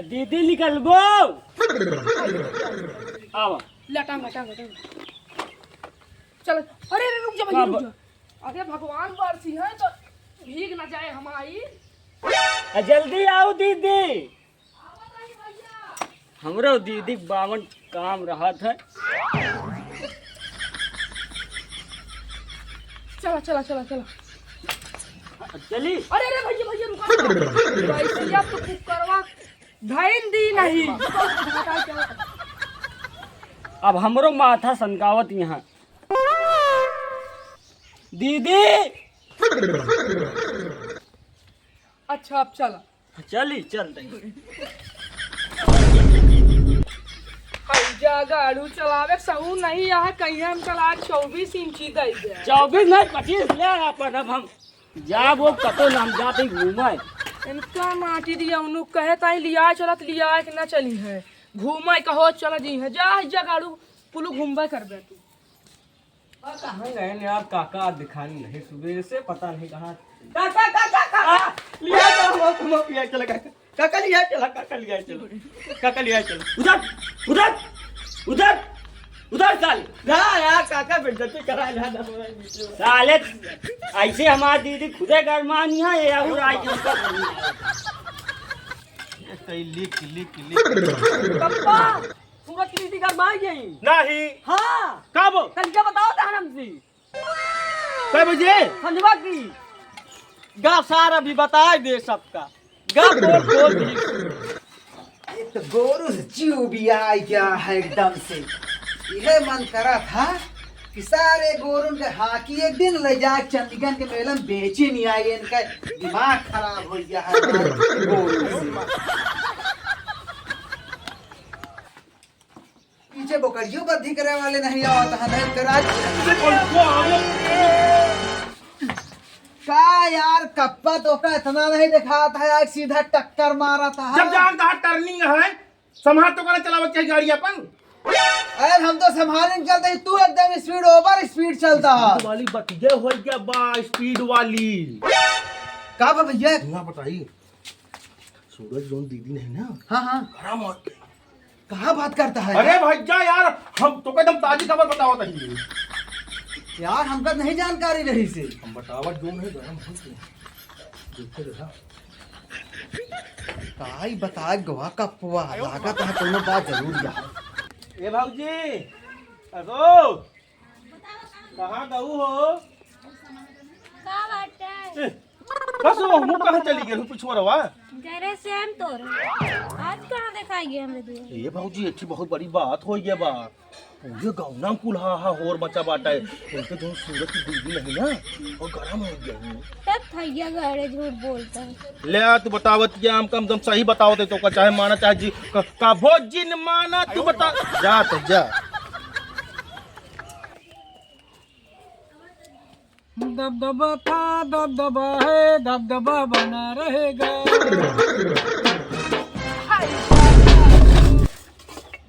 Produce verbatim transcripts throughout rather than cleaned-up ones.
दीदी निकलबो। आवा। ला, टांग, टांग, टांग। चल, अरे, अरे, रुक जा भैया, बाबा। रुक जा। अरे भगवान बरसी है तो भीग ना जाए हमारी। आ, जल्दी आओ दीदी। हमरो दीदी के बावन काम रहत है। चला, चला, चला, चला। चली। अरे, अरे, भैया, भैया, रुका, रुका। भैया, तो कुकरवा धैन दी नहीं। अब हमरो माथा सनकावत यहाँ। दीदी। अच्छा, अब चला। चली, चल तनी। हैजा गाड़ू चलावे सहू नहीं, यहाँ कहीं हम चला चउबीस इंची दे दे। चउबीस नहीं, पच्चीस ले अपन, अब हम जाब वो कतो ना, हम जाते ही घूमे। इनका माटी दिया, उन्हू कहे ताई लिया चलत लिया कि ना चली है, घूमे कहो चल जी है, जा हैजा गाड़ू कुलू घूमबे करबे तू। आ, कहाँ गए ने यार काका, दिखाई नहीं सुबह से, पता नहीं कहाँ। काका, काका, काका, लिया चला, हम, हम लिया चला काका, काका लिया चला, काका लिया चला, काका लिया चला। उधर, उधर, उधर, उधर साले। जा यार काका, बेइज्जती करा जा, जा, जा, जा। साले, ऐसे हमार दीदी खुदे गरमानी है, ये और आई हमका गरमानी है। ये तो लिख, लिख, लिख। पप्पा, सूरज की दीदी गरमाई गई। नहीं। हाँ। कब? कल क्या बताओ था हमसे? कै बजे? संझवा की। गा सार अभी बताए दे सबका। गा बोल बोल दी। ये तो गोरू से जीव भी आ गया है एकदम से। यह मन करा था कि सारे गोरुन के हाकी एक दिन ले जाके चंडीगढ़ के मेला में बेचे नहीं आए, इनका दिमाग खराब हो गया है गोरू से। पीछे बोकरियो बद्धी करे वाले नहीं आवत है, नहीं करा। का यार, कप्पा तो का इतना नहीं दिखाता है, आज सीधा टक्कर मारा था। जब जान कहा टर्निंग है, संभाल तो करना चलावत चाहे गाड़ी अपन। अरे हम तो संभाले नहीं चलते, तू एकदम स्पीड, ओवर स्पीड चलता है। स्पीड वाली बतिया हो गया बा, स्पीड वाली। का बा भैया? ना बताई। सूरज जौन दीदी नहीं ना? हाँ, हाँ। गरम हो गई। कहाँ बात करता है? अरे भैया यार, हम तो एकदम ताजी खबर बतावत हई। यार, हमका नहीं जानकारी रही से। हम बतावत जौन है, गरम हो गई। देखते रहा। काई बताए गवा का पुआ, लागत है कोनो बात जरूर यार। ए भौजी, अगो, कहाँ गऊ हो? का बाटे? ए, बस वो मुँह कहाँ चली गई हो पिछुआरवा? घरे से हम तोर। आज कहाँ देखाई गए हमरे दुआ? ए भौजी, एठी बहुत बड़ी बात हो गया बा। पूरे गाँव नाम कुल हा हा होर मचा बाटा है। उनके जो सूरत की दीदी नहीं ना, वो गरम हो गया है। तब थैया घरे झूठ बोलता है। ले आ, तू बतावत क्या, हम कम, कम सही बतावत है तो का, चाहे माना चाहे जी, क-, का भोजिन माना, तू बता, जा तो जा। दबदबा था, दबदबा है, दबदबा बना रहेगा।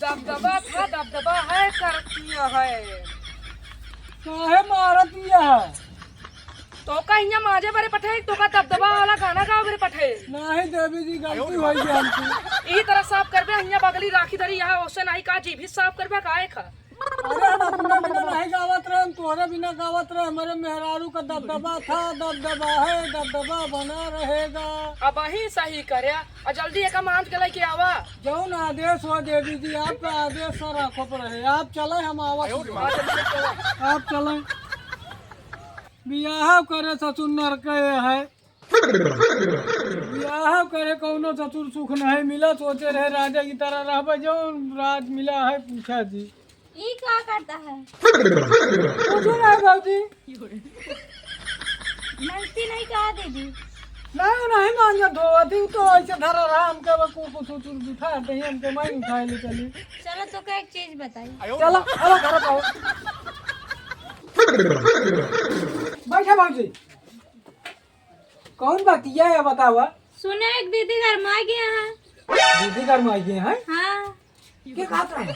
दबदबा था, दबदबा है, करतिया है। काहे मारतिया है? तो का हियाँ माजे बरे पठे, तो का दबदबा वाला गाना गावे बरे पठे? नहीं देवी जी, गलती हो गई हमसे। यही तरह साफ करबे, हियाँ बगली राखी धरी, यहाँ ओसे नहीं का जी भी साफ करबे, काहे खा? अरे, हम अपना बिना नहीं गावत रहे, हम तोहरे बिना गावत रहे। हमारे मेहरारू का दबदबा था, दबदबा है, दबदबा बना रहेगा। अब वही सही करे, और जल्दी एक मांझ के लेके आवा। जौन आदेश हो देवी जी, आपका आदेश सर आँखों पर है। आप चले, हम आवत हैं। हाँ, जल्दी लेके आवा। आप चले। बियाह करे ससुर नरक है। बियाह करे कौनो ससुर सुख नहीं मिला, सोचे रहे राजा की तरह रहबे, जौन राज मिला है पूछा जी। ई का करता है? कुछ नहीं भौजी। नलती नहीं कहा दीदी? नहीं, नहीं मांजत हो, अथी तो ऐसे धरा रहा, हमके वो कुकुर सुतुर उठा दे, हमके मैं उठाए ले चली। चलो तो का एक चीज बताई। चलो, अब घर पाओ। बैठा भौजी। कौन बतिया है बतावा? सुने एक दीदी गरमाई गए हैं। दीदी गरमाई गए हैं? हाँ। के कहत रहे?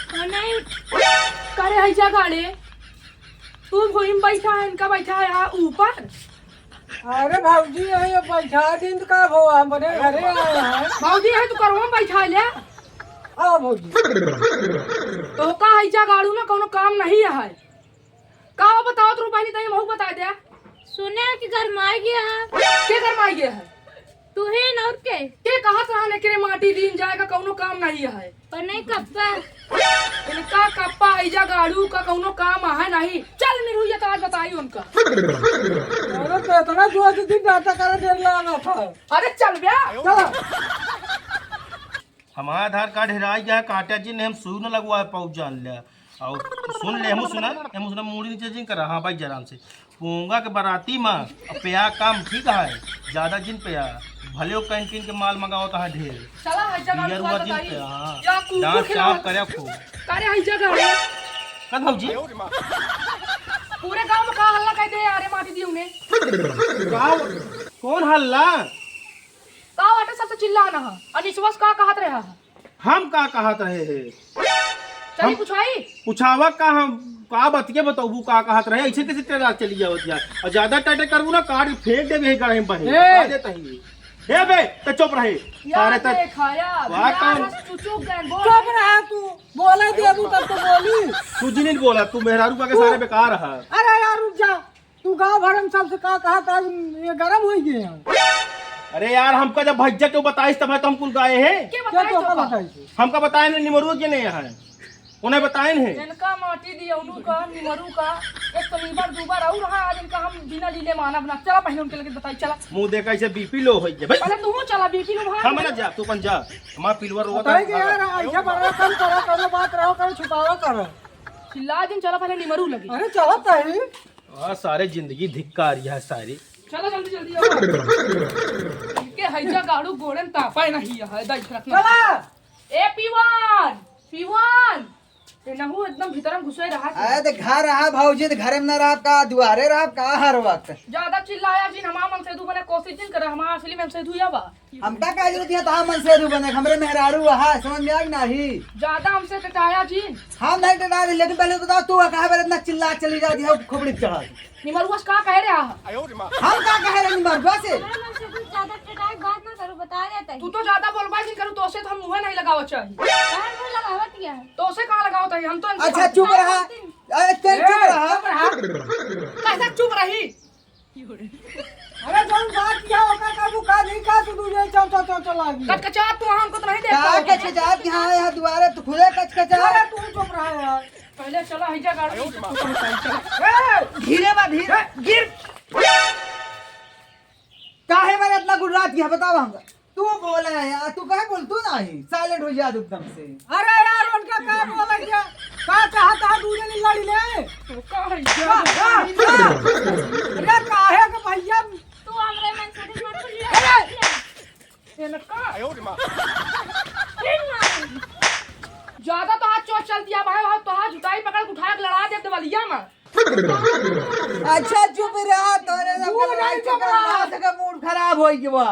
वो नहीं उठ-, करे है जा गाड़े। तू भुइं बैठा है, इनका बैठा है यहाँ ऊपर। अरे भौजी, यहीं बैठा दिन का भो, हम अपने घरे आए हैं। भौजी, यहीं तू करवा में बैठा ले। आओ भौजी। तो का है जा गाड़ू ना, कौनो काम नहीं है। का हो बताओ तो रूपानी, तई महू बता दे। सुने कि गरमाई गया है। के गरमाई गया है? तू ही न और के? के कहत रहा ने के रे माटी दिन जाएगा, कौनो काम नहीं है। पर नहीं कप्पा। इनका कप्पा है जा गाड़ू का, कौनो काम है नहीं। चल निरुइया तो आज बताई उनका। अरे तो इतना जोर से दिन नाटक करे, देर लगा था। अरे चल बे। चल। हमारा आधार कार्ड हेराई गया, काटा जी ने हम सुई न लगवाए पाऊ जान ले। और सुन ले, हमू सुना, हमू सुना, मूड़ी नीचे जिन करा। हाँ भाई, जराम से पोंगा के बाराती में अब प्या काम ठीक है, ज्यादा जिन प्या, भले वो कैंटीन के माल मंगाओ तो है ढेर। चला है जगह बियर रुआ हुआ जिन बताई। प्या, हाँ। या कुकुर डांस खिलावत। चाप करे खूब। करे है जगह है। कद भौजी? पूरे गांव में का हल्ला कर दे, अरे माटी दी उन्हें। का? कौन हल्ला? का बाटे सबसे चिल्लाना है? अनिसवा से का कहत रहा है? हम का कहत रहे हैं? चली हम पूछाई? पूछावा का, हम का बतिया बताबू का कहत रहे? ऐसे कैसे तेरा चली जावत यार? और ज्यादा टाटे करबू ना, काट के फेंक देबे गड़े में बहे। ए! बता देता ही। ए बे, तो चुप रहे। यार सारे तक देखा यार, वाह, यार, काम। चुप रहा तू, बोले देबू तब तो बोली। तू जिनिन बोला, तू मेहरारू का के तू सारे बेकार है। अरे यार रुक जा, तू गाँव भर में सबसे का कहा था, ये गरम हो गए हैं। अरे यार, हमका जब भैया के बताइस तब तो हम कुल गाए हैं। के क्या बताइस तो का तोका? बताइस? हमका बताए नहीं, निमरुआ के नहीं है, उन्हें बताए नहीं। इनका माटी दिया, उन्हू का, निमरू का, एक तो लीवर दूबर और रहा, आज इनका हम बिना लीले मानब ना। चला पहले उनके लगे बताई, चला। मुंह देखा इसे बीपी लो हो गया भाई। पहले तू चला, बीपी लो भाई। हम ना जा, तू अपन जा, हमारा पिलवर रोता बताई है। के यार, ऐसा बड़ा कम करो, करो बात रहो, करो छुपावा करो। चिल्ला दिन, चला पहले निमरू लगे। अरे चला ताई। आ, सारे जिंदगी धिक्कार यह सारी। चलो जल्दी जल्दी आओ। इनके हैजा गाड़ू गोड़न तापाए नहीं है, दाई रखना। चला। ए पीवान, पीवान। ए नहु एकदम भीतर में घुसे रहा। अरे तो घर रहा भौजी, तो घरे में ना रहा का, दुआरे रहा का हर वक्त। ज्यादा चिल्लाया जिन, हमार मनसेधु बने कोशिश जिन करे, हमार असली मनसेधु या बा। हमका का जरूरत है तहार मनसेधु बने, हमरे मेहरारू है, समझ में आग नाही। ज्यादा हमसे टटाया जिन। हम नहीं टटा रहे, लेकिन पहले बताओ तू कहाँ पर इतना चिल्ला चली जाती है खोपड़ी पे चढ़ा के? निमरुआ से का कहे रहा? हम का कहे रहे निमरुआ से? अरे, हमसे कुछ ज्यादा टटाई बात ना करो, बता देते हैं। तू तो ज्यादा बोलबा जिन करू, तोसे तो हम मुँह नहीं लगावा चाहिए। काहे मुँह लगावत क्या है? तोसे कहाँ लगावत है? हम तो अच्छा चुप रहा। अरे तेरे चुप ए, रहा। चुप रहा। कैसे चुप रही? अरे जौन बात किया ओकर काबू का नहीं का तू दूजे चौ चौ चौ चौ लागी। कचकचा तू हमको तो नहीं देख का पाओगे। कचकचा कि हाँ यहाँ दुआरे तू खुदे कचकचा। अरे तू चुप रहा यार। पहले चला है जा गाड़ी। ए! धीरे बा धीरे गिर। काहे मारे इतना गुर्रात किया बताओ हमका। तू बोला है यार, तू काहे बोल, तू नाही, साइलेंट हो जा एकदम से। अरे यार, उनका का बोला क्या? का चाहता है दूजे नहीं लड़ी ले? तू का है? का, का, का? अरे काहे के भैया? तू हमरे मन से मत बोलिए। अरे! इनका ज्यादा तो हाथ चोट चल दिया भाई, और तो हाथ जुटाई पकड़ के उठा के लड़ा दे देवलिया में। अच्छा चुप रहा, तोरे सब दूर के लड़ाई नहीं चुप चक्कर रहा। में सबके मूड खराब होई गवा।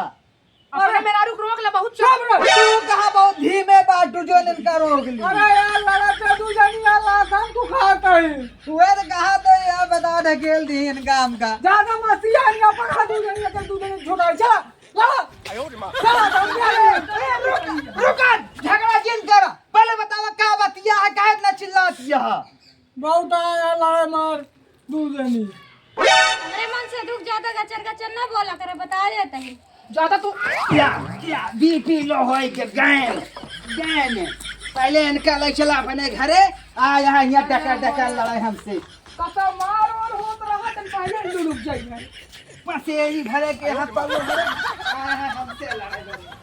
अपने अरे मेहरारू के रोक ले, बहुत चुप रह। तू कहाँ बहुत धीमे बाटू जो इनका रोक ली। अरे यार, लड़ा के दू जनी यार, लाखन तू खाता है। तू तो कहा तो यार बता ढकेल दी इनका हमका। ज्यादा मस्ती आ रही है, अपन हाथ दू जनी के दू जनी छुटा। चला, चला। चला, चला, चला। रुक, रुक, झगड़ा जिन कर। पहले बतावा का बतिया है, काहे इतना चिल्लातिया है? बहुत आया लाए मार दू जनी। हमरे मन से दुख ज्यादा गचर गचर ना बोला करे, बता देता है। ज्यादा तू क्या, क्या बीपी लो होई के गैन, गैन। पहले इनका ले चला अपने घरे, आ यहाँ, यहाँ डकर डकर लड़ाई हमसे। कसा मार और होत रहा, तन पहले ही रुक जाई है। बस यही घरे के हाथ पर वो घरे, आ यहाँ हमसे लड़ाई करे।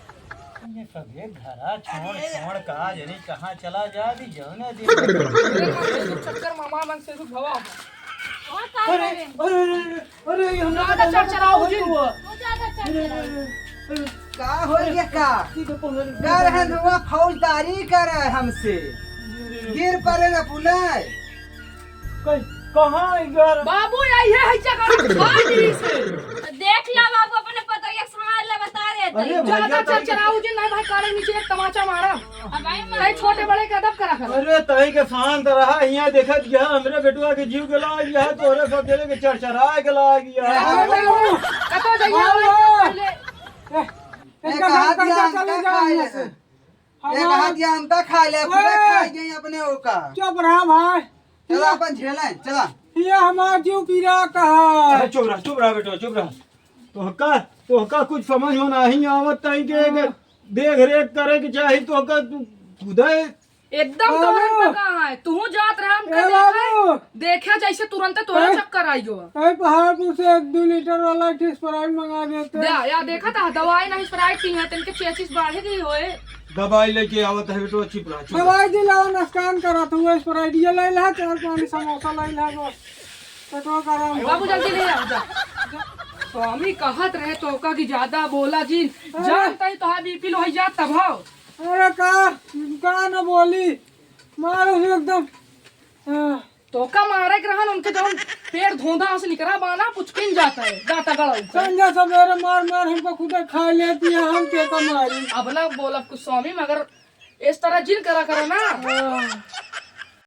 ये सभे घरा छोड़, अरे। छोड़ का जनी कहाँ चला जा दी जौने दी। अरे, चक्कर मामा मन से तू भवा। और का अरे, करे? अरे, अरे, अरे, अरे, ये हम लोग ज्यादा का चरचराओ जिन। हुआ। वो ज्यादा अरे, अरे, चरचराओ। अरे, अरे। का हो गया का? ठीक है, पकड़। का रहे नुआ फौजदारी करे हमसे। अरे, अरे। गिर पड़े ना पुनाय। कहीं, कहाँ है यार? बाबू, यही है, है जगह खाली से। तो देख ला बाबू, अपने पतोहिया के संभाल ले, बता रहे अरे भैया, ज्यादा तई के चरचराऊ जिन, नहीं भाई, कान के नीचे एक तमाचा मारा। अब आई माई। तई छोटे बड़े के अदब करा कर। अरे तई के शांत रहा, हियाँ देखत गया, हमरे बेटवा के जीव गला गया है, तोरे सब जने के चरचरा गला गया है। अरे बाबू, कतो जइया बाबू। पहले। ए, ए, इनका कहा नाम दिया करके हमका चले जाओ खाए यहाँ ले। से। ए, कहा दिया हमका खाए ले, पूरा ए। खाए गए अपने ओका। चुप रहा भाई। चला अपन झेलें, चला। ये हमार जीव पीरा कहा। अरे चुप रहा, चुप रहा बेटा, चुप रहा। तोहका, तोहका कुछ समझ में नाही आवत तई के, के हाँ। देख रेख करे के चाही तोहका, तू खुदे। एकदम हाँ। तोहरन पका है, तू जात रहा हमका ए देखे, बाबू। देखे जैसे तुरंते तोहरा ए। चक्कर आई गवा। ए पहाड़पुर से एक दो लीटर वाला एक Sprite मंगा देते। दे, या देखा था, दवाई नहीं Sprite पी है, तनके चेचिस बाढ़े गई होए। दवाई लेके आवत है बेटो, चुप रहा, चुप रहा। दवाई दिलाओ, नुकसान करत हुआ, Sprite ये ले ला, चार पानी समोसा ले ला, बस। पेटवा गरम हो। बाबू, जल्दी ले आओ, जा। स्वामी कहत रहे तोहका कि ज्यादा बोला जिन, अरे। जानता ही तो हाँ B P लो है जा तब हो। अरे का, का न बोली, मारो ही एकदम। हाँ। तोहका मारे के रहन, उनके जौन पेट धोंधा से निकरा बाना, पुचकिन जाता है, गाता गड़ा ऊपर। संझा सवेरे मार मार हमको खुदे खा लेती है, हम के का मारी। अब ना बोलब कुछ स्वामी, मगर इस तरह जिन करा करो ना। हाँ।